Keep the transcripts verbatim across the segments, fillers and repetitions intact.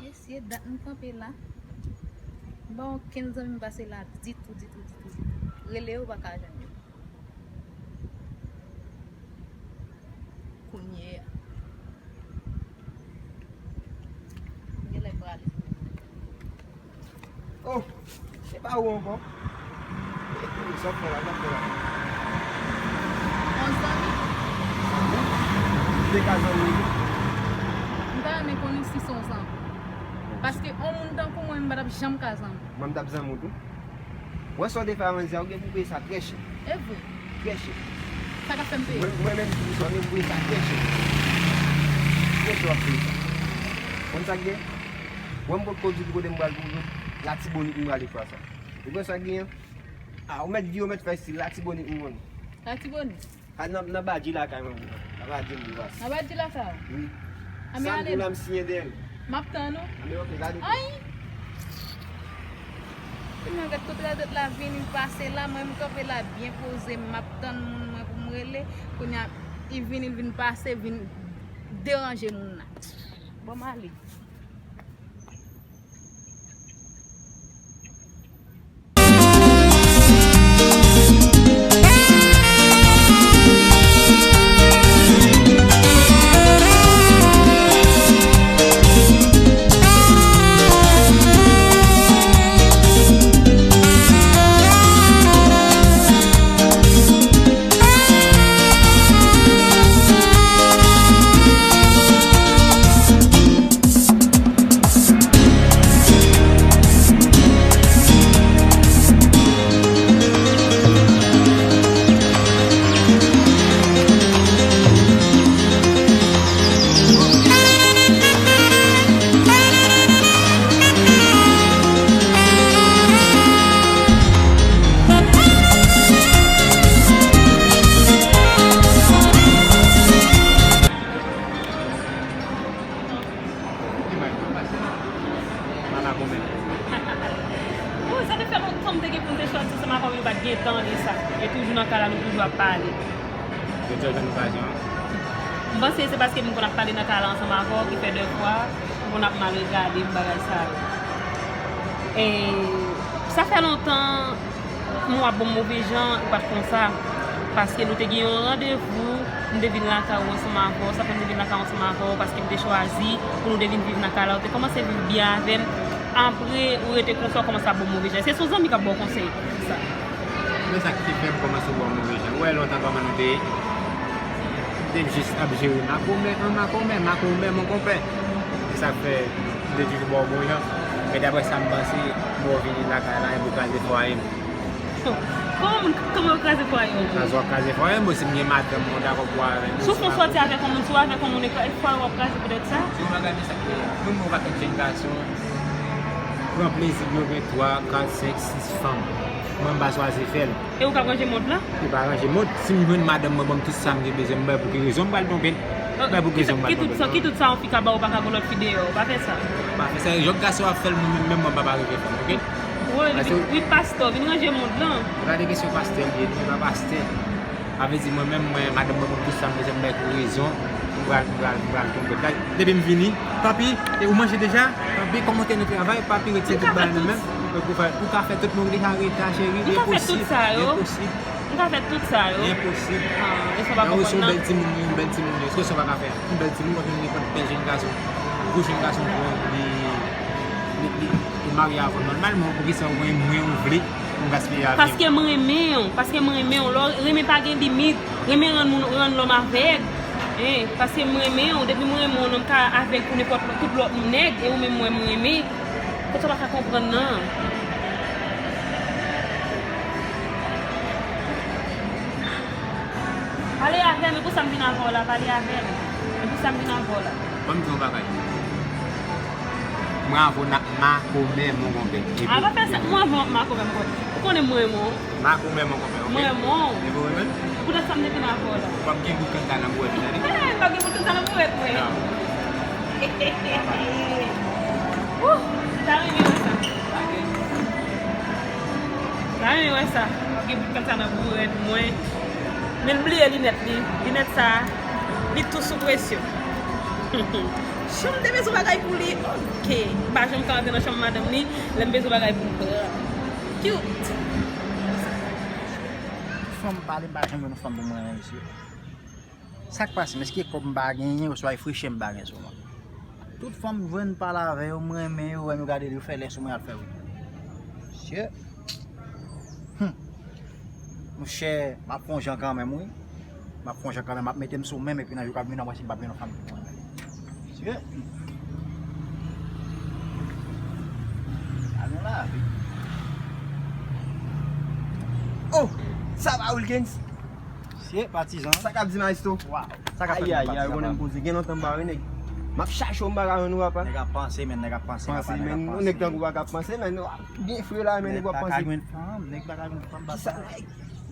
Mesye, dat m kanpe la. M pa wè okenn zanmi m pase la ditou, ditou, ditou, ditou. Rele yo, pa ka jwenn yo. Kounye a. M genlè prale. Oh, se pa ou ankò. Sa w ap fè la, sa w ap fè la. Yon zanmi? Zanmi? Ou te ka zanmi wi. M ta renmen konnen si se yon zanmi. Paske yon moun tankou mwen, m pa t ap janm ka zanmi. Mwen, m t ap zanmi w tou. Wè sa w te fè a manzè a, ou gen pou w peye sa trè chè. E vre? Trè chè. Sa k ap fè m peye? Mwen, mwen menm, m di w sa, ou gen pou w peye sa trè chè. Trè chè w ap peye sa. Konn sa k gen? Wè m potko di w ki kote m pral pou w jwe. Latibonit m prale fwa sa. Ou konn sa k gen an? A, ou mèt di, ou mèt fè stil, Latibonit m konn. Latibonit? A, nan, nan badji lakay mwen, nan badji m li pase. Nan badji lakay ou? Wi. Anben ale. Sa m di w la, m siyen dèyè l. M ap tann ou. Anben oke, gade. Ay! Kounye a gad tout radòt la vini pase la, mwen m kanpe la byen poze, m ap tann moun mwen pou m rele. Kounye a, li vini, l vin pase, vin deranje moun nan. Bon, m ale. Bon, sa te fè lontan m te gen pou m te sòti ansanm avè w, nou pa t gen tan de sa. E toujou nan kay la, nou toujou ap pale. Jodi a w jwenn okazyon an? M panse se paske m konn ap pale nan kay la ansanm avè w ki fè dèfwa m konn ap mal regade m bagay sa yo. E sa fè lontan m w ap ban m move jan, ou pa t konsa. Paske nou te gen yon randevou, m te vin lakay ou ansanm avè w, sa fè m te vin lakay ou ansanm avè w, paske m te chwazi pou nou te vin viv nan kay la, ou te kòmanse viv byen avè m, apre ou rete konsa, ou kòmanse ap ban m move jan. Se yon zanmi k ap ba w konsèy pou sa. Men sa ki te fè m kòmanse ba w move jan. Ou wè lontan kòman nou te ye? M te jis ap jere makomè an makomè, makomè mon konpè. Se sa k fè m te toujou ba w bon jan. Men daprè sa m panse, m wè w vini lakay la, e pou kraze fwaye m. Kòman moun, kòman yo kraze fwaye w? Kraze, w ap kraze fwaye m, bon, si m gen madanm, mwen dakò pou avè m. Si w fè yon sòti avèk yon moun, si w avèk yon moun, e fwaye w ap kraze poutèt sa? Se yon bagay, men sa k ye. Mwen, mwen pa fèk jèn gason. Pran plezi m, yo gen twa, kat, senk, sis fanm. Mwen, m pa chwazi fè l. E ou k ap ranje mond lan? E pa ranje mond. Si m jwenn madanm mwen ban m tout sa m gen bezwen, m bay pou ki rezon m pral twonpe l? M bay pou ki rezon m pral twonpe l? Ki tout sa, ki tout sa yon fi ka ba w, ou pa ka ba lòt fi deyò, ou pa fè sa. M pa fè sa, jòk gason ap fè l, mwen menm, menm mwen m pa pa rive fè l, oke? Wi, wi, pastè, vin ranje mond lan. E pa de kesyon pastè m ye, non, e pa pastè. Sa vle di mwen menm, mwen, madanm mwen ban m tout sa m bezwen, m bay pou rezon, m pral, m pral, m pral twonpe l. Depi m vini, papi, e ou manje deja? Papi, kòman te nan travay? Papi, retire tout bagay nan men m. Ou ka fè tout, ou ka fè tout, men ou deja reta, cheri. M ka fè tout sa yo. Enposib. M ka fè tout sa yo. Enposib. Ah, e sa w pa konprann nan. Ou se yon bèl timoun, wi, yon bèl timoun, wi. Èske sa w pa ka fè? Yon bèl timoun, w ap jwenn nenpòt bèl jèn gason. Gwo jèn gason, li, li, li, li marye avè w nòmalman, poukisa ou mwen, mwen, ou vle? M gaspiye avè w. Paske m renmen w, paske m renmen w. Lè w renmen pa gen limit. Renmen rann moun, rann lòm avèg. Hein, paske m renmen w. Depi m renmen w, non, m ka avèg pou nenpòt lòt, tout lòt nèg, e ou menm mwen, m renmen. Kot sa w pa ka konprann nan? Pale avè m, e pou sa m vin avè w la, pale avè m. E pou sa m vin avè w la. Ban m di w yon bagay. Mwen avè w n ap makomè, mon konpè. A, pa fè sa. Mwen avè w n ap makomè, mon konpè. Ou konnen mwen renmen w. Makomè, mon konpè, oke? Mwen renmen w. E pou mwen menm? Poutèt sa m te vin avè w la. W ap gen bout kanta nan bourèt ou, tande? Eh, m p ap gen bout kanta nan bourèt mwen. Non. Wouh! M ta renmen wè sa. M ta renmen wè sa. M ap gen bout kanta nan bourèt mwen. Men l bliye linèt li. Linèt sa a. Li tou sou presyon. Chanm te bezwen bagay pou li. Ok. M pa janm ka antre nan chanm madanm li. Lè m bezwen bagay pou m pran. Cute. Fanm pale, m pa janm wè yon fanm pou mwen renmen, mesye. Sa k pase? Èske kòb m pa genyen, oswa e freche m pa gen sou mwen? Tout fanm m jwenn pale avè yo, m renmen yo, wè m yo gade yo fè lè sou mwen, y ap fè wi. Mesye. Hmm. Monchè, m ap fè yon jan kanmenm, wi. M ap fè yon jan kanmenm, m ap mete m sou men m, epi nan jou k ap vini, w ap wè si m p ap gen yon fanm ki pou mwen. Mesye. Al nou la, wi. Oh! Sa va, Wilkens? Mesye, patizan. Sa k ap di, maestro? Waw. Sa k ap fèt, patizan? Ay, ay, ay, ou konnen m poze. Gen lontan m pa wè nèg. M ap chache w, m pa ka jwenn ou, papa. Nèg ap panse, men, nèg ap panse, papa, nèg ap panse. Yon nèg tankou w pa ka ap panse, men. Byen fre la, men nèg w ap panse. Nèg pa ka jwenn fanm, nèg pa ka jwenn fanm, papa. Kisa, nèg?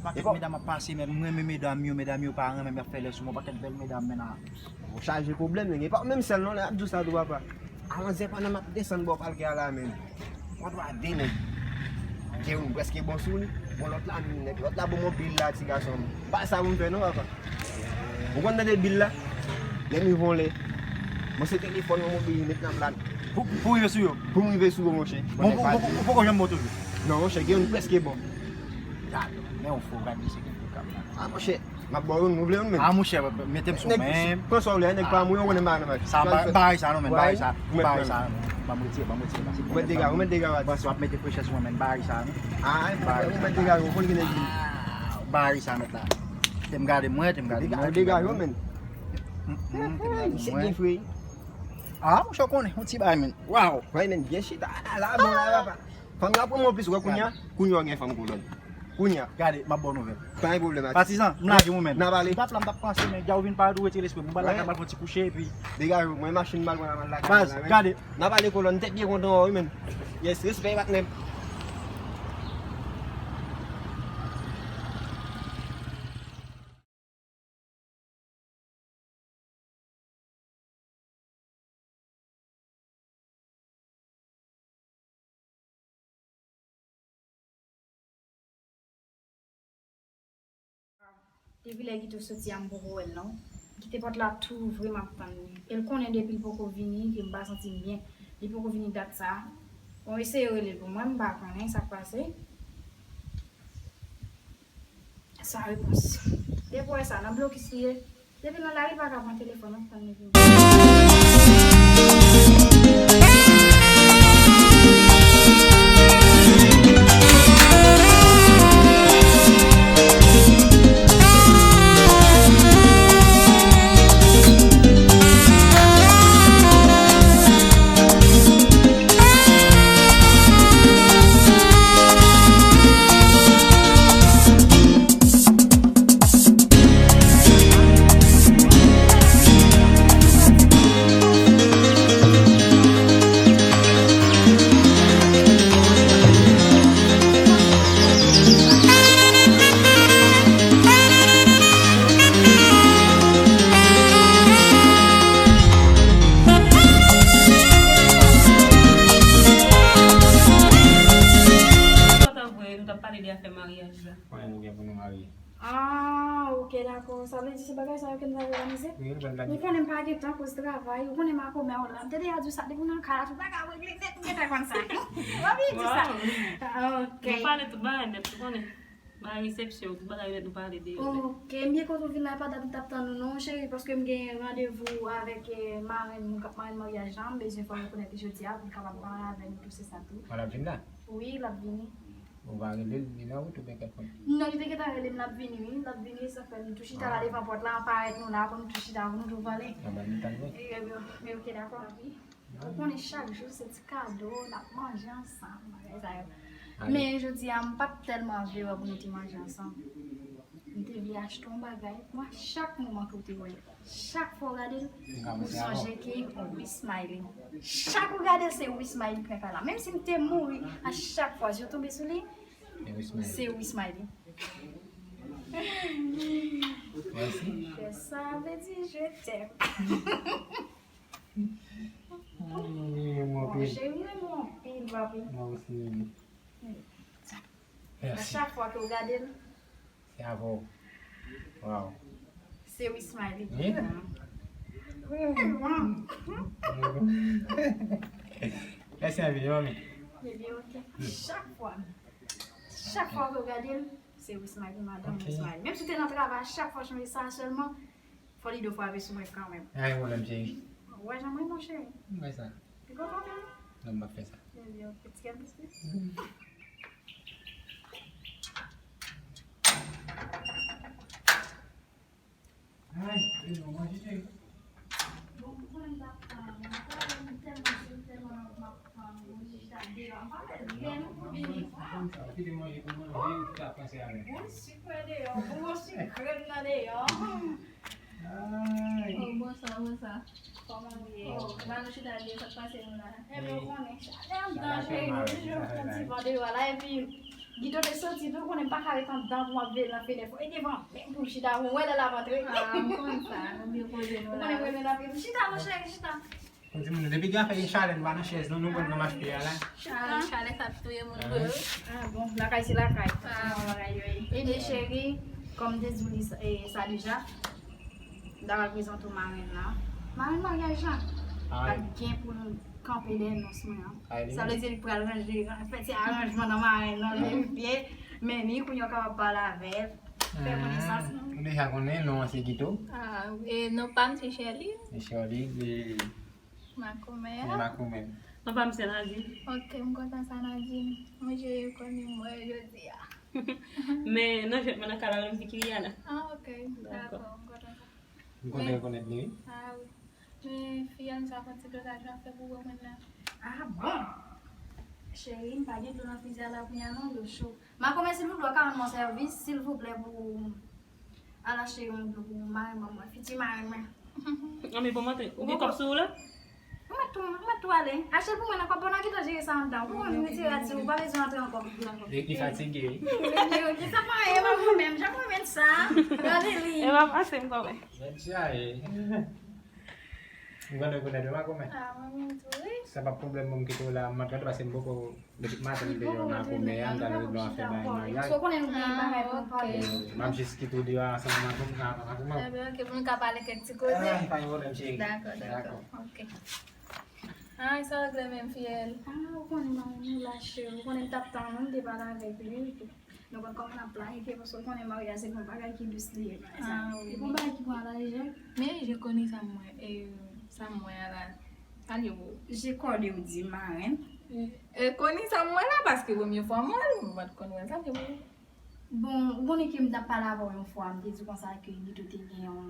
Pakèt medam ap pase, men m renmen medam yo, medam yo pa renmen m, y ap fè lè sou mwen, pakèt bèl medam, men nan. Ou chaje pwoblèm, nèg. E pa ou menm sèl non, lè y ap di w sa tou, papa. Avanzè pandan m ap desann bò palkè a la, men. Mwen twa de nèg. Gen youn prèske bon sou li. Bon, lòt la, nèg, lòt la bon mobil la, ti gason. M pa sa pou m fè non, papa. Ou konn tande bil la? Lè m rive yon lè. Mwen se telefòn mwen mobil, met nan plat. Pou, pou rive sou yo? Pou m rive sou yo, monchè. Bon, ou poko janm bon toujou? Non, monchè, gen youn prèske bon. Gad, men yon fo, gad misye gen pwogram la. Ah, monchè, m ap ba w youn, ou vle youn menm? Ah, monchè, mete m sou men. Pran sa w vle, nèg pa mwen, ou konnen m pa nan mach. Sa, bagay sa non, men, bagay sa. Bagay sa non. Ban m retire, ban m retire, pase. Ou mèt degaj, ou mèt degaj. Panse w ap mete frechè sou mwen, men, bagay sa non. Ah, ou mèt degaj, ou konn ki nèg li. Bagay sa mèt la. Te m gade mwen, te m gade mwen. Degaj yo, men. Misye gen fre. Ah, monchè, w konnen, yon ti bagay, men. Waw. Wè, men, byen chita. Ah, la, bon, la, papa. Fanm yo ap pran mwen plis, wè, kounya. Kounya, w gen fanm kolòn. Kounya. Gade, m ap ba w nouvèl. Pa gen pwoblèm, patizan. M lage w, men. N a pale. M t ap la, m t ap panse, men, dja w vin pale, ou retire lespri m. M pral lakay, m al fè yon ti kouche, epi. Degaje w, mwen, machin m al pran, m al lakay. Baz, gade. N a pale, kolòn, tèt byen kontan, wi, men. Yes, respè, patnè m. Depi lè Guito soti a, m poko wè l non. Kite pòt la tou ouvri, m ap tann li. E l konnen depi l poko vini, ke m pa santi m byen. Li poko vini dat sa. Bon, eseye rele l pou mwen, m pa konnen sa k pase. San repons. Depi w wè sa, nan blokis li ye. Depi nan lari, l pa ka pran telefòn, w ap tann li vini. Kontan vre, nou t ap pale de afè maryaj la. Konnen nou gen pou nou marye. Ah, ok, dakò. Sa vle di se bagay sa yo ke n t ap òganize? Wi, nou pral planifiye. Ou konnen m pa gen tan akoz travay. Ou konnen makomè w la. M te deja di w sa, depi w nan kay la, tout bagay ap regle nèt, ou gentan konn sa. W ap byen di sa. Waw. Ah, ok. Nou pale tout bagay nèt, ou konnen. Bagay resepsyon, tout bagay nèt nou pale de yo nèt. Ok, m byen kontan w vin la, e pa dat m t ap tann ou non, cheri, paske m gen randevou avèk, eh, marenn, moun k ap marenn maryaj la, m bezwen fè w rekonèt li jodi a, pou l kapab pale avè nou tou, se sa tou. L ap vin la? Wi, l ap vini. Ou va rele l, li nan wout oubyen kèk moun? Non, li te gentan rele m, l ap vini, wi, l ap vini, sa fè nou tou chita la devan pòt la, an parèt nou la, pou nou tou chita, pou nou tou pale. Anben, nou tann li. E, e, e, ok, dakò, wi. Ou konnen chak jou se ti kado, n ap manje ansanm, bagay sa yo. Men jodi a, m pa t tèlman vle wè pou nou te manje ansanm. M te vle achte yon bagay, mwen, chak moman ke w te wè, chak fwa w gade l, ou sonje ke yon wi smiley. Chak ou gade l, se wi smiley k nan kay la. Menm si m te mouri, a chak fwa zye w tonbe sou li, se wi smiley. Fè sa vle di je t'aime. Ay, m renmen w anpil. Mon chéri, m renmen w anpil, papi. Mwen osi. Mèsi. A chak fwa ke w gade l, se avè w. Waw. Se Se Wismay li. Wi. Mèsi anpil, manmi. Bebe, ok. Chak fwa, chak fwa ke w gade l, se Wismay li, madanm Wismay. Menm si w te nan travay, chak fwa w chanje sa sèlman, fò li do frape sou mwen kanmenm. Ay, pwoblèm, cheri. Ou wè jan mwen, mon cheri? Mwen sa. Li kontan, non? Non, m ap fè sa. Bebe, ok. Ti kè biskit. Ay, Bruno, manje, cheri. Bon, mwen, m t ap, ah, mwen, m tèlman, m tèlman, m ap, ah, manje chita deyò. M pa wè lè nou pou vini. Konn sa, ou kite manje pou manje, ou pa panse avè m. Bon, sikre deyò, bon, sikre nan deyò. Ay. Oh, bonswa, bonswa. Kòman ou ye? Oh, ba nou chita deyò, sa k pase nou la? Enben, ou konnen, chalè anndan, cheri, nou toujou pran ti van deyò la, epi Gito te santi tou, konnen m pa ka ret anndan pou m ap veye nan fenèt. Fò e devan menm pou m chita, pou m wè lè l ap antre. Ah, m konn sa, nou byen poze nou la. Ou konnen mwen menm ap chita, mon cheri, chita. Pou di moun, depi gen afè gen chalè, nou pa nan chèz, non, nou konn nan mach pye a la. Chalè, chalè sa ap touye moun vre wi. Ah, bon, lakay se lakay. Ah, bagay yo ye. Ebyen, cheri, kòm m te di w li sa, e, sa deja, m ta pral prezante w marenn nan. Marenn maryaj la. Ah. Pa t gen pou nou kanpe dèyè nons mwen an. Sa vle di li pral ranje, fè ti aranjman nan marenn nan, leve pye, men ni kounye a w kapab pale avè l, fè konesans. Ou deja konnen non an se Gito. Ah, e non pa m se Sherline. E Sherline, e makomè. E makomè. Non pa m se Nadine. Ok, m kontan sa Nadine. Mwen je yo konnen mwen jodi a. Men non jwèt mwen nan kay la, menm di Kiriana. Ah, ok. Dakò, m kontan sa. M kontan rekonèt li, wi. Ah, wi. Men, fiyèl, sa fè ti dozaj w ap fè pou wè mwen nan. Ah, bon? Cheri, m pa gen dlo nan frizyè la kounye a non, dlo cho. Makomè, silvouplè, w ka rann mwen sèvis, silvouplè, pou al achte yon dlo pou marenn mwen, fiti marenn mwen. Anben, bon maten. Ou gen kòb sou ou la? Ou mèt tou, ou mèt tou ale. Achte l pou mwen nan kòb, pandan ki tan jere sa anndan. Ou konn retire a ti, ou pa bezwen antre ankò. Li, li fatige, wi. Li, li, li, sa pa anyen, m ap remèt, jan m remèt sa. Gade li. E pa pase m kòmè. Mèt chaje. Ou konn rekonèt yo, makomè? Ah, mwen menm tou, wi. Sa pa pwoblèm, bon, m kite w la, m ap gade paske m poko, depi maten m deyò, makomè a, m t al regle yon afè bagay maryaj. Paske w konnen nou gen bagay pou n pale. M ap jis kite w deyò ansanm ak makomè, ak makomè. Enben, ok, pou nou ka pale kèk ti koze. Ah, pa gen pwoblèm, cheri. Dakò, dakò. Ok. Ay, sa w regle menm, fiyèl? Ah, ou konnen marenn nou la, cheri. Ou konnen m t ap tann ou, m te pale avèk li tou. Nou konn kòman n ap planifye, paske w konnen maryaj se pa yon bagay ki dous li ye, pa egzanp. Ah, wi. Se pa yon bagay ki pran lajè. Men je konnen sa m wè, e, sa m wè a la. Sa l ye pou ou? Je kòde w di marenn. E, konnen sa m wè la, paske premye fwa m wè l, m pa t konn wè l, sa l ye pou ou? Bon, ou konnen ke m t ap pale avè w yon fwa, m te di w konsa ke Gito te gen yon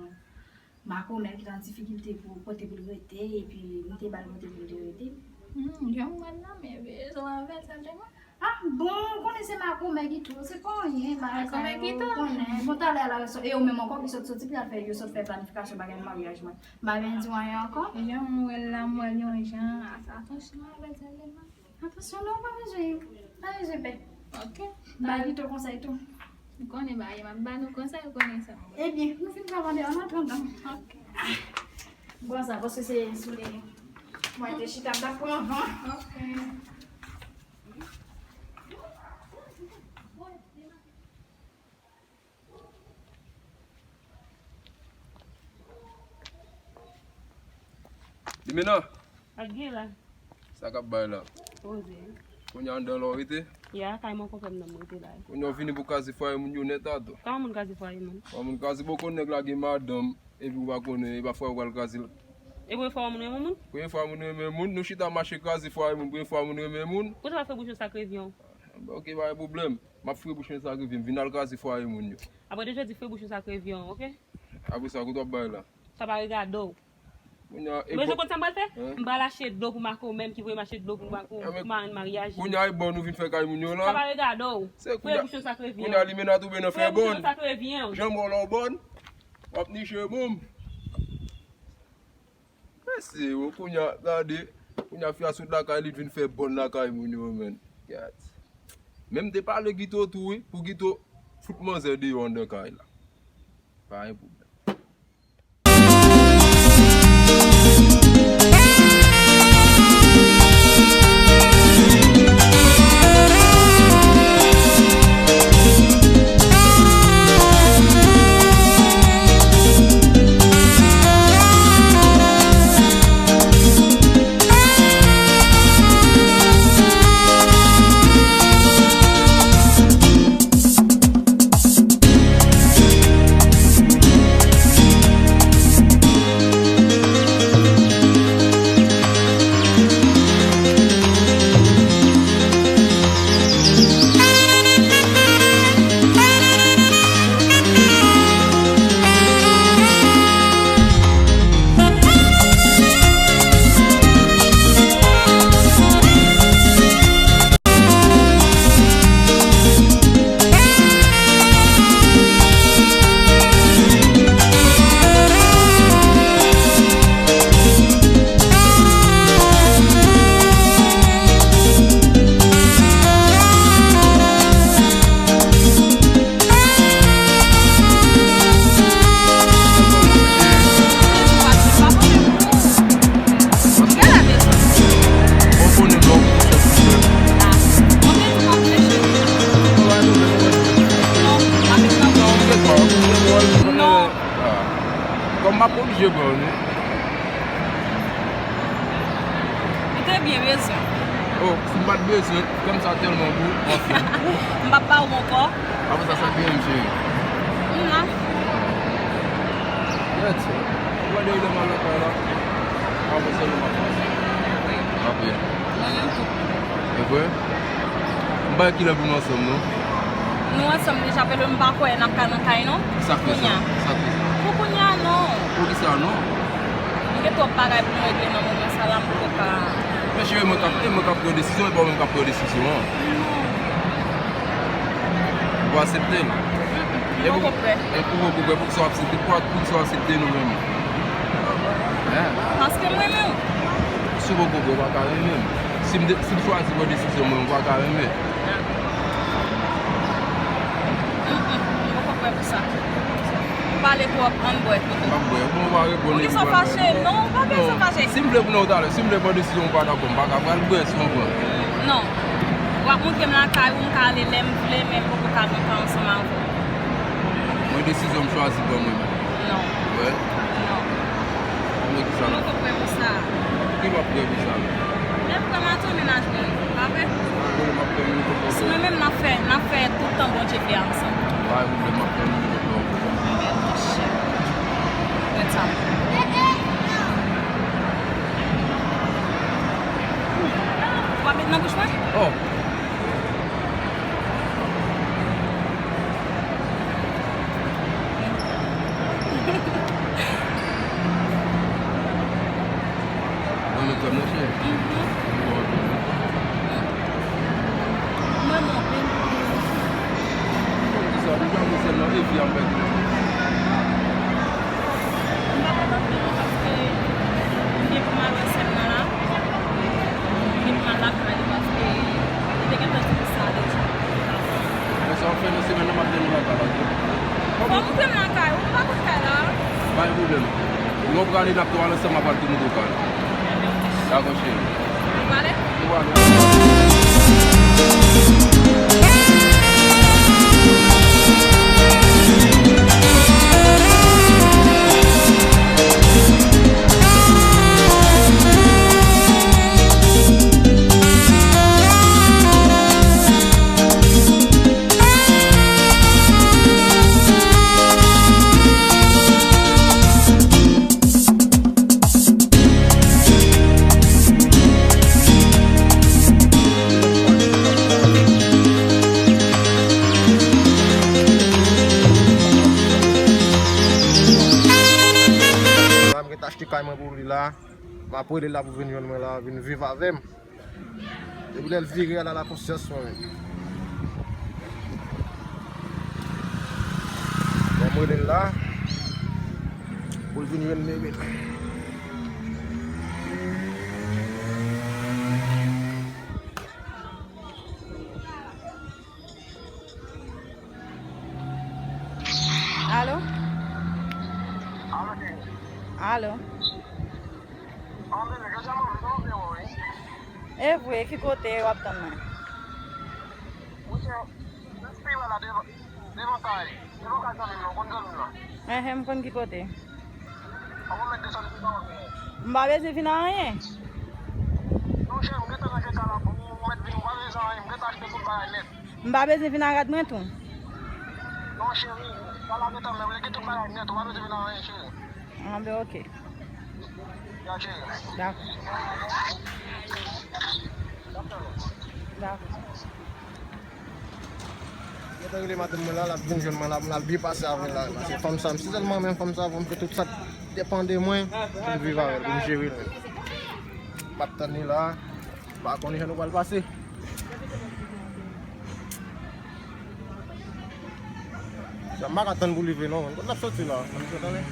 makomè ki t an difikilte pou kote pou l rete, epi m te ba l kote pou l te rete. Hmm, jan m wè l la, men rezon avè l sèlman. Ah, bon, ou konnen se makomè Gito, se pa anyen, bagay sa yo, ou konnen. Bon, talè a la, e yo menm ankò ki sot soti pou y al fè, yo sot fè planifikasyon bagay maryaj mwen. M pa byen di w anyen ankò. Jan m wè l la, m wè l yon jan, a, atansyon avè l sèlman. Atansyon non, pa bezwen, pa bezwen pè. Ok. Ba Gito konsèy tou. M konnen bagay, m ap ba nou konsèy, ou konnen sa. Ebyen, nou fin travay deyò, an atandan. Ok. Bon, sa, paske se sou li. Mwen te chita, m t ap pran van. Ok. Limena! Ak gen la. Sa k ap bay la? Poze. Kounye a anndan la w rete? Ya, kay mon konpè m nan m rete la. Kounye a w vini pou kraze fwaye moun yo nèt atò. Kòman moun kraze fwaye moun? Kòman moun kraze bòkò nèg la gen madanm, epi w pa konnen, e pa fwaye w pral kraze l. E premye fwa moun renmen moun? Premye fwa moun renmen moun, nou chita mache kraze fwaye moun, premye fwa moun renmen moun. Poukisa w pa fè bouch ou sakre vyan? Ok, pa gen pwoblèm. M ap fre bouch mwen sa k rive m, vin al kraze fwaye moun yo. Apre de jodi, fre bouch ou sa k rive an, ok? Apre sa, kote w ap bay la? Sa pa regade w. Kounye a, e bon. Ou bezwen konn sa m pral fè? M pral achte dlo pou makomè m ki voye m achte dlo pou marenn maryaj li. Kounye a, e bon nou vin fè kay moun yo la? Sa pa regade w. Fre bouch ou sa k rive an. Kounye a, limena tou byen nan fè bòn. Fre bouch ou sa k rive an. Jan m wè w la w bòn, w ap niche bon. Mesye, o, kounye a, gade, kounye a fi a sot lakay li, li t vin fè bòn lakay moun yo, menn. Gad. Men m te pale Gito tou, wi, pou Gito fout manzè deyò anndan kay la. Pa gen pwoblèm. M ap oblije ba w li. Ou te byen bezwen. Oh, si m pa t bezwen, kè m sa tèlman gou, anfen. M p ap ba w ankò. Apre sa, sa k genyen, m cheri? M la. Nèt. Ou wè depi lè m al lakay la, apre se nou m ap pase. Apre. Mwen menm tou. E vre? M pa wè kilè pou nou ansanm, non. Nou ansanm deja, paske m pa kwè n ap ka nan kay, non. Sa k fè sa? Kounye a. Sa k fè sa? Pou kounye a, non. Poukisa non? M gen twòp bagay pou m regle nan moman sa la, m poko ka. Men cheri, mwen k ap, e mwen k ap pran desizyon, e pa ou menm k ap pran desizyon an. Non. Ou aksepte l? Mm-mm, m poko prè. E pou ou poko prè, poukisa w aksepte? Poukisa w aksepte nou menm? Hein? Paske m renmen w. Si w poko prè, ou pa ka renmen m. Si m de-, si m chwazi pran desizyon mwen, ou pa ka renmen. Mm-mm, m poko prè pou sa. Ou pale twòp, ann bwè pito. M ap bwè. Bon, ou pa reponn epi ou pral bwè. Ou fache? Non, ou pa bezwen fache. Si m vle pou nou talè, si m vle pran desizyon ou pa dakò, m pa ka pral bwè, si w konprann. Non. W ap montre m lakay ou, m ka ale lè m vle, men m poko ka nan kay ansanm avè w. Mwen desizyon m chwazi pran mwen menm. Non. Wè. Non. Mwen ki sa la? M poko prè pou sa. Ki w ap prè pou sa? Lè m pran m a tou mennaj mwen, pa vre? Pa gen pwoblèm, m ap fè yon minit ankò. Si mwen menm, n ap fè, n ap fè tout tan Bondye vle ansanm. Pa gen pwoblèm, m ap fè yon minit ankò. Ebyen, monchè. Mwen sa. W ap met nan bouch mwen? Oh. Mwen menm tou, monchè. Mwen mwen menm. Kisa, deja mwen sèlman epi ap pèdi. M pa kontan pou li non, paske m gen pou m al wè sè m nan la. M gen pou m al lakay li paske li te gentan di m sa deja. Men sa w ap fè nan semèn nan, m ap tann ou lakay la tou. Fò w montre m lakay ou, m pa konn kay la. Pa gen pwoblèm. Lè w prale, n ap tou al ansanm, m ap al tou montre w kay la. Dakò, cheri. Nou prale? Nou prale. M gentan achte kay mwen pou li la. M ap rele l la pou vin jwenn mwen la, vin viv avè m. Depi lè l vire a, l al a konsyans mwen menm. Bon, m rele l la pou l vin jwenn bebe l. Alo? Alo? Alo? An, bebe, jodi a m anvi, m anvi wè w, wi. E vre, ki kote w ap tann mwen? Wi, se, se Spiral la, devan, devan kay, devan kay zanmi m nan, ou konn zanmi m nan? Enhen, m konn ki kote. An, ou mèt desann pou sa w ap fè. M pa bezwen vin a anyen. Non, cheri, m gentan ranje kay la pou ou, ou mèt vin, ou pa bezwen anyen, m gentan achte tout bagay nèt. M pa bezwen vin a rad mwen tou. Non, cheri, kay la gentan mèble, gen tout bagay nèt, ou pa bezwen vin a anyen, cheri. An, ben, oke. Dakò. Dakò. Gentan rele madanm mwen la, l ap vin jwenn mwen la, pou n al byen pase avè l la. Paske fanm sa, m si sèlman menm fanm sa, pou m fè tout sa k depann de mwen, pou m viv avè l, pou m jere l menm. M ap tann li la, m pa konnen jan nou pral pase. Sa m pa ka tann pou l rive non, kot l ap soti la? Ann sot ale.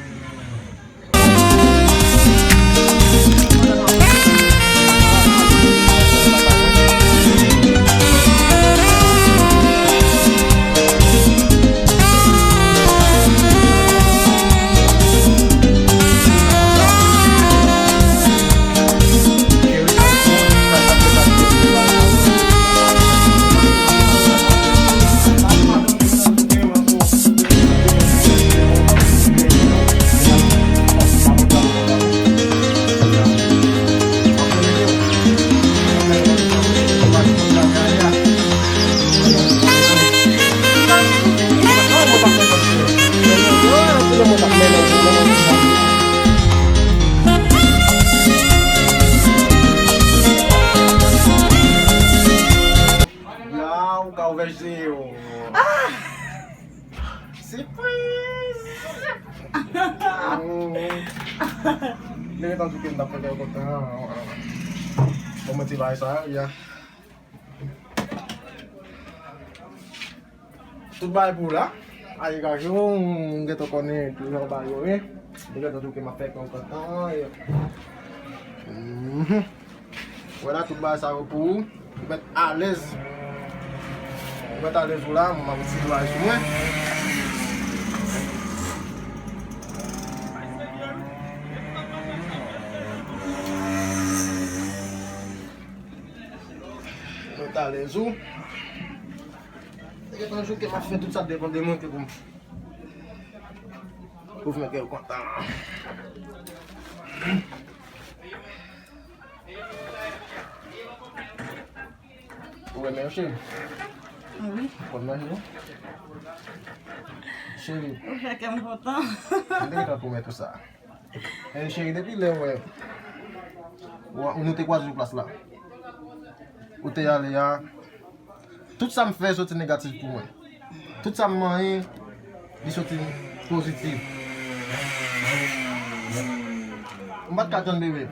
Te gentan di ke m t ap fè kè w kontan. Bon, mwen ti bagay sa, ya. Tout bagay pou ou la. Ay, gaje w, m gentan konnen tout jan bagay yo ye. M gentan di w ke m ap fè kè w kontan. Mhm. Vwala, tout bagay sa yo pou ou. Ou mèt alèz. Ou mèt alèz ou la, m ap ti bagay sou mwen. Ou mèt alèz ou. Se gentan jou ke m ap fè tout sa depann de mwen ke pou m, pou fè kè w kontan. Ou renmen yo, cheri? Wi. Konn manje yo? Cheri. Ou fè kè m kontan. M te gentan pwomèt ou sa. E cheri, depi lè ou wè, ou, nou te kwaze sou plas la, ou te ale a, tout sa m fè soti negatif pou mwen. Tout sa m manyen, li soti pozitif. M pa t ka tann, bebe,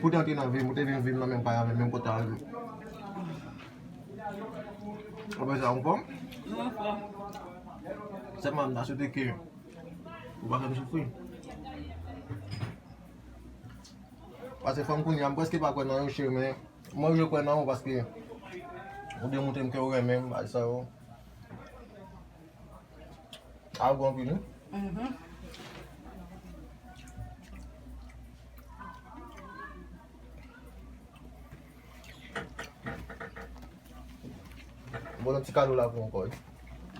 pou te antre nan vi m, pou te vin viv nan menm kay avè m, menm kote avè m. Apre sa, ou anfòm? Mwen anfòm. Sèlman, m ta swete ke ou pa fè m soufri. Paske fanm kounye a, m prèske pa kwè nan yo, cheri, men mwen, je kwè nan ou paske ou demontre m ke ou renmen m, bagay sa yo. A, ou gou anpil, wi. Mhm. Bon, yon ti kado la pou ou ankò, wi.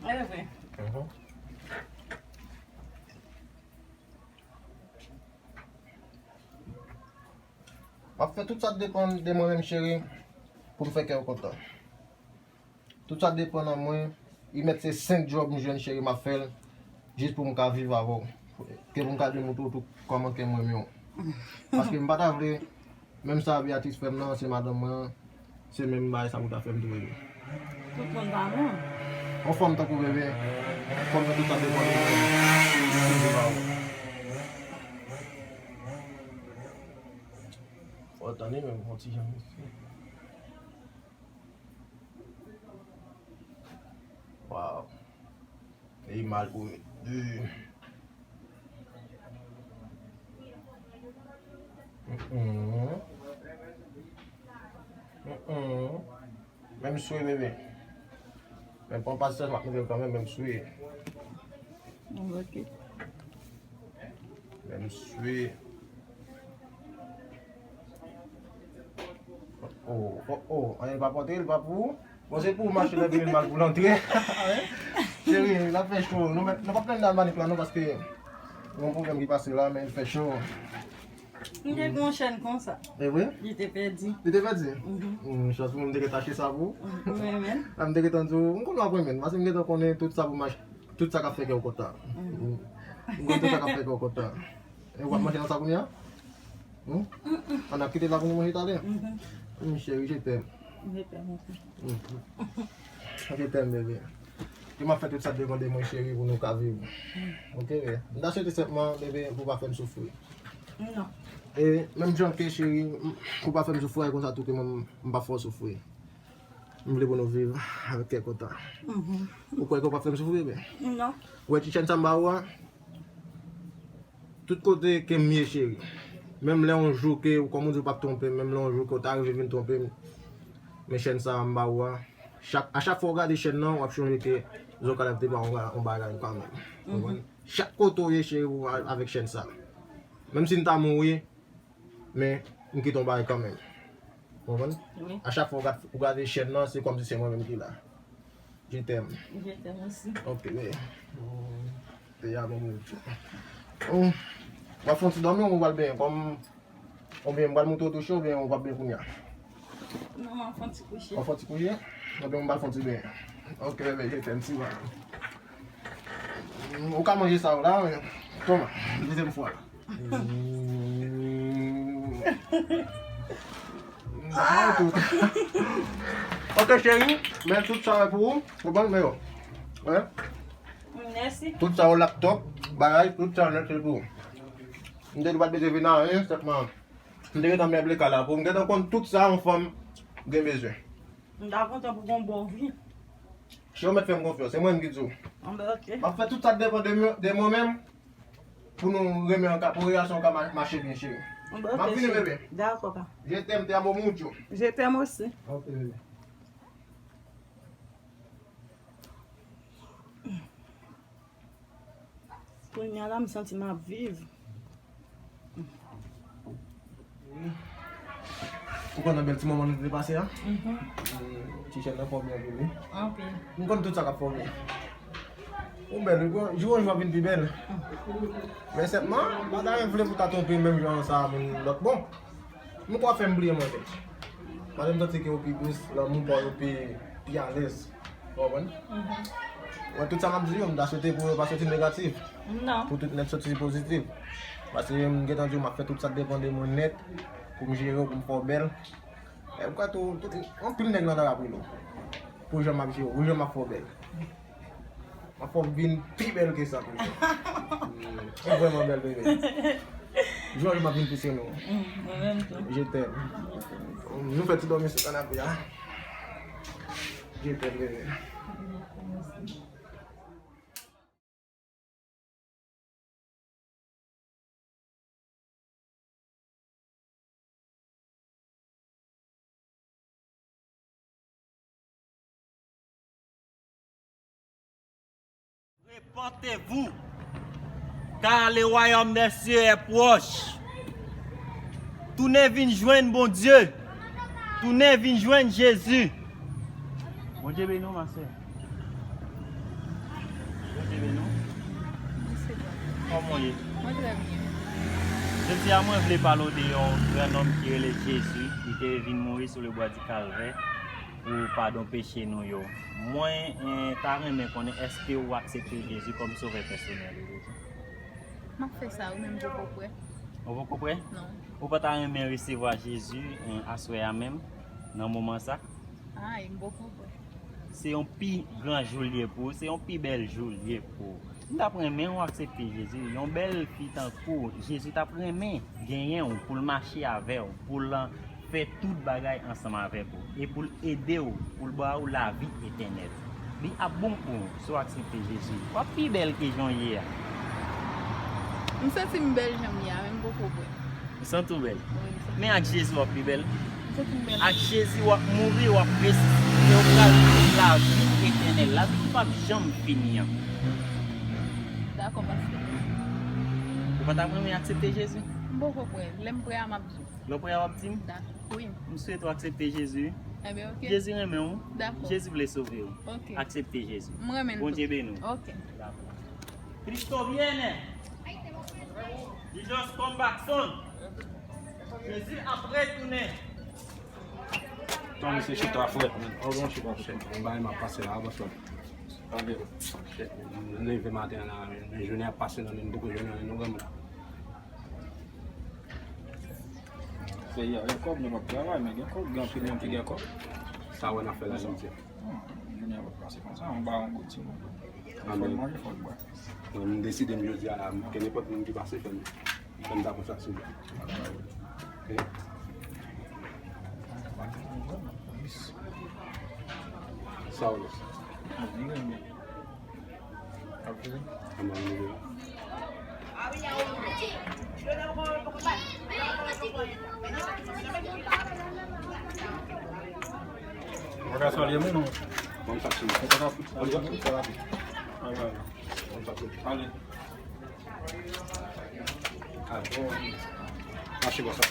E vre. Mhm. M ap fè tout sa k depann de mwen menm, cheri, pou m fè kè w kontan. Tout sa depann nan mwen. Li mèt se senk djòb m jwenn, cheri, m ap fè l jis pou m ka viv avè w. Ke pou m ka demontre w tou kòman ke m renmen w. Paske m pa ta vle, menm sa Beatrice fè m nan, se madanm mwen an, se menm bagay sa pou ta fè m tou, bebe. Tout moun pa bon. Yon fanm tankou bebe, fanm nan tout sa depann de mwen pou m viv avè w. Fò w tande menm yon ti jan isi. Waw. E mal pou mwen. Mm-mm. Mm-mm. Menm swe, bebe. Men pran pasyans, m ap mete l kanmenm, menm swe. Ok. Menm swe. Oh, oh, oh. Anyen pa pote, li pa pou ou. Bon, se pou ou mache lè vini mal pou l antre. Cheri, l ap fè cho. Nou mèt, nou p ap plenn nan manik la, non, paske yon pwoblèm ki pase la, men l fè cho. M te gen yon chèn konsa. E vre? Li te pèdi. Li te pèdi? Mhm. Hmm, chans pou mwen, m te gentan achte sa pou ou. Mwen menm. A, m te gentan di w, m konnen w ap renmen l, paske m gentan konnen tout sa pou m achte, tout sa k ap fè kè w kontan. Mhm. M konnen tout sa k ap fè kè w kontan. E w ap manje nan sa kounye a? Hmm? Ann ap kite la pou nou manje talè? Mhm. Hmm, cheri, je t'aime. Je t'aime aussi. Mhm. Je t'aime, bebe. Ke m ap fè tout sa k depann de mwen, cheri, pou nou ka viv. Ok, bebe. M ta swete senpman, bebe, pou w pa fè m soufri. Non. E menm jan ke, cheri, m, pou w pa fè m soufri, e konsa tou ke mwen, m pa fè w soufri. M vle pou nou viv avèk kè kontan. Mhm. Ou kwè ke w p ap fè m soufri, bebe? Non. Ou wè ti chèn sa m ba ou a? Tout kote ke m ye, cheri. Menm lè yon jou ke, kòm ou di, ou p ap twonpe m, menm lè yon jou ke w ta rive vin twonpe m, men chèn sa a m ba ou a, chak, a chak fwa w gade chèn nan, w ap chonje ke Zokalav te ba w yon bagay kanmenm. Ou konprann? Chak kote w ye, cheri, ou a-, avèk chèn sa. Menm si n ta mouri, men m kite yon bagay kanmenm. Ou konprann? Wi. A chak fwa w gad-, ou gade chèn nan, se kòmsi se mwen menm ki la. Je t'aime. Je t'aime aussi. Ok, men. Te ya menm. Ou va fè yon ti dòmi ou pral benyen? Kòm, oubyen m pral montre w touche oubyen ou p ap benyen kounye a? Non, m ap fè yon ti kouche. W ap fè yon ti kouche? Oubyen m pral fè yon ti benyen? Ok, bebe, je t'aime, ti va. Ou ka manje sa yo la, men. Toma, dezyèm fwa. Mm. Ah, tout. Ok, cheri, men tout sa yo pou ou. Ou konprann, men yo. Hein? Mèsi. Tout sa yo laptop, bagay, tout sa yo nèt, se pou ou. M te di w pa t bezwen vin anyen, sèlman m te gentan meble kay la pou m gentan konn tout sa yon fanm gen bezwen. M ta kontan pou gon bon vi. Si w mèt fè m konfyans, se mwen menm ki di w. Anben, ok. M ap fè tout sa k depann de mwen, de mwen menm, pou nou renmen an ka, pou relasyon an ka ma-, mache byen, cheri. Anben, ok, cheri. M ap vini, bebe. Dakò, pa. Je t'aime, te amo mucho. Je t'aime aussi. Ok, bebe. Kounye a la, m santi m ap viv. Ou konn nan bèl ti moman nou te pase a? Mhm. Ti chèn nan fò byen anpil, wi. Anpil. M konn tout sa k ap fò byen. Ou bèl, wi, jou an jou w ap vin pi bèl. Men sèlman, m pa ta vle pou ta twonpe menm jan sa, menm lòt bò. Nou pa fè m bliye manzè. Paske m santi ke ou pi dous, lanmou pa w yo pi, pi alèz. Ou konprann? Mhm. Wè, tout sa m ap di yo, m ta swete pou yo pa soti negatif. Non. Pou tout nèt soti pozitif. Paske m gentan di w, m ap fè tout sa k depann de mwen nèt, pou m jere w, pou m fè w bèl. E ou kwè tou, tout, anpil nèg nan lari ap rele w. Pou jan m ap jere w, pou jan m ap fè w bèl. M ap fè w vin pi bèl ke sa toujou. Mm, ou vrèman bèl, bebe. Jou an jou m ap vin pouse nou. Mm, mwen menm tou. Je t'aime. Nou fè ti dòmi sou kanape a. Je t'aime, bebe. Repentez-vous, car le royaume des cieux est proche. Tounen vin jwenn Bondye. Tounen vin jwenn Jezi. Bondye beni w, ma sè. Bondye beni w. Mèsi, papa. Kòman w ye? Mwen trè byen. Jodi a, mwen vle pale w de yon gran nonm ki rele Jezi. Li te vin mouri sou le bwa di Kalvè pou padon peche nou yo. Mwen, eh, ta renmen konnen, èske w aksepte Jezi kòm sovè pèsonèl ou deja? M ap fè sa, ou menm poko prè. Ou poko prè? Non. Ou pa ta renmen resevwa Jezi, eh, aswè a menm, nan moman sa? Ay, m poko prè. Se yon pi gran jou l ye pou ou, se yon pi bèl jou l ye pou ou. M t ap renmen w aksepte Jezi. Yon bèl fi tankou w, Jezi t ap renmen genyen w pou l mache avè w, pou l fè tout bagay ansanm avèk ou, e pou l ede w, pou l ba ou lavi etènèl. Li ap bon pou ou si w aksepte Jezi. W ap pi bèl ke jan w ye a. M santi m bèl jan m ye a, men m poko prè. Ou santi w bèl? Wi, m santi. Men ak Jezi w ap pi bèl. M santi m bèl. Ak Jezi w ap mouri, w ap resisite, w pral jwenn lavi etènèl, lavi ki p ap janm fini an. Dakò, pastè. Ou pa t ap renmen aksepte Jezi? M poko prè. Lè m prè a, m ap di w. Lè w prè a, w ap di m? Dakò, wi. M swete w aksepte Jezi. Enben, ok. Jezi renmen w. Dakò. Jezi vle sove w. Ok. Aksepte Jezi. M renmen l tou. Bondye beni w. Ok. Dakò. Cristo viene. Jesus come back soon. Jezi ap retounen. Ton misye chita frèt, men. Ou gon chita frèt. Bagay m ap pase la, bòs la. Tande. M leve maten an la, men jounen ap pase nan men m, poko jwenn anyen non, granmoun. Peyi a gen kòb, nou p ap travay, men gen kòb, gen anpil moun ki gen kòb. Sa wè n ap fè la, Jezi. Hmm, jounen ap pase konsa, yon baron bout timoun. Fò n manje, fò n bwè. Mwen, m deside m jodi a la, ke nenpòt moun ki pase fè m, fè m ta konsa sou li. Ok? Sa w ye? Anmwey. Mwen ka salye moun ou? Bon, sa se. Mwen ka salye moun, sa rapid. Bon, sa se. Ale. Ah, bon. Mache konsa.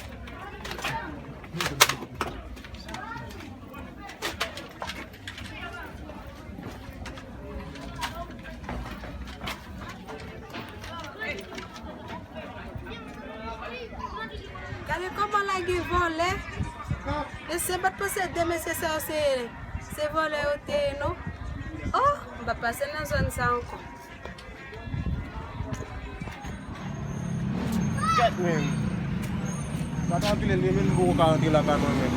Gade kòman lage vòlè. Mesye, m pa t panse de mesye sa yo se, se vòlè yo te ye, non. Oh, m pa t pase nan zòn sa ankò. Kèt menm. Gade anpil ennmi menm, m poko ka rantre lakay mwen menm.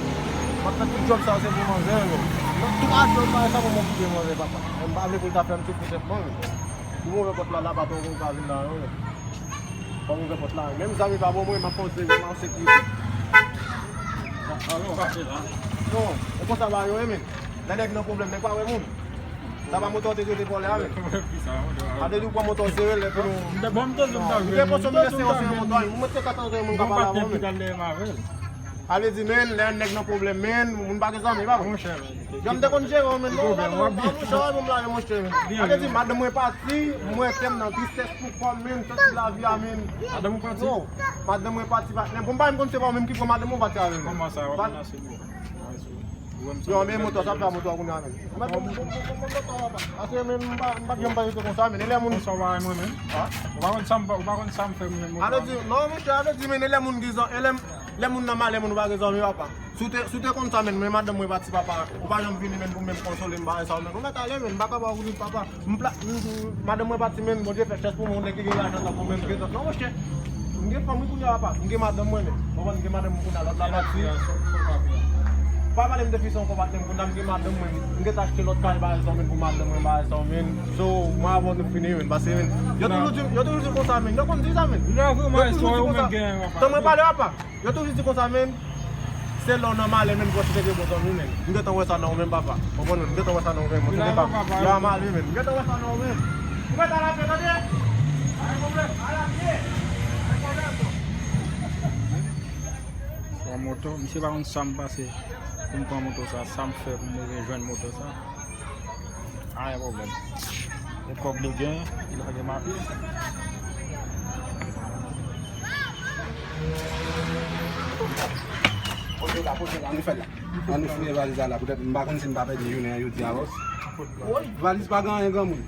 M ap fè tout djòb sa yo se pou manzè yo menm. Nan twa djòb sa yo, sa pou m okipe manzè, papa. Men m pa vle pou l ta fè m soufri sèlman menm. Pou m ouvè pòt la, la pa poko ka vin la non menm. Fò m ouvè pòt la. Menm zam li pa ban mwen, m ap fè yon seri, m ap sekirite. Non, e konsa bagay yo ye, men. Lè nèg nan pwoblèm, nèg pa wè moun. Sa pa moto w te dwe te vòlè a, men. A te di w pran moto w sere l, epi nou. M te panse m te sere moto a, men. Mwen te ka tann moun ka pale avè w, men. A vle di, men, lè nèg nan pwoblèm, men, moun pa gen zanmi, papa. Jan m te konn jere w, men, non, pa gen zanmi, monchè, w ap lage, monchè, men. A vle di, madanm mwen pati, mwen wè tè m nan tristès pou kò m, men, soti lavi a, men. Madanm ou pati? Non, madanm mwen pati, patnè. Bon, m pa menm konn se pa ou menm ki pran madanm mwen pati avè m. Kòman sa, w ap menase moun? Yo, men moto, sa fè moto a kounye a, men. Mwen, bon, bon, bon, bon, bon, bon, papa. Paske, men, m pa, m pa t janm panse konsa, men, e lè moun. Konsa w pa renmen mwen, men? Ha? Ou pa konn sa m, ou pa konn sa m fè, men, moto a. A vle di, non, monchè, a vle di, men, e lè moun gen zan, e lè, lè moun nan malè, moun ou pa gen zanmi, papa. Si w te, si w te konn sa, men, men madanm mwen pati, papa, ou pa janm vini, men, pou menm konsole m, bagay sa, men. Ou mèt ale, men, m pa ka ba w kout papa. M pla-, m, m, madanm mwen pati, men, Bondye fè chans pou mwen, nèg ki gen lajan tankou mwen, m gen tan. Non, monchè. M gen fanm, wi, kounye a, papa. M gen madanm mwen, men. Ou konprann, m gen madanm mwen kounye a, lòt la pati. Pa pale m de fi sa ankò, patnè m, kounye a m gen madanm mwen. M gen achte lòt kay, bagay sa, men, pou madanm mwen, bagay sa, men. So, mwen avè w nou fini, men. Paske, men, yo toujou di, yo toujou di konsa, men. Yo konn di sa, men. Yo toujou di konsa. Tan mwen pale, papa. Yo toujou di konsa, men, se lè w nan malè, men, pou w chita gen bon zanmi, men. M gentan wè sa nan ou menm, papa. Konprann, men, m gentan wè sa nan ou menm. Ou tande pa? Yo a malè, men. M gentan wè sa nan ou menm. Ou mèt al apye, tande? Pa gen pwoblèm. Al apye. Pa gen pwoblèm, non. Pran moto, misye pa konn sa m pase pou m pran moto sa, sa m fè pou m rive jwenn moto sa. Pa gen pwoblèm. E kòb li gen, li lage m api. Poze la, poze la, nou fè la. An nou fouye valiz la la, poutèt m pa konn si m pa pèdi jounen an jodi a, bòs. Valiz pa gen anyen, granmoun.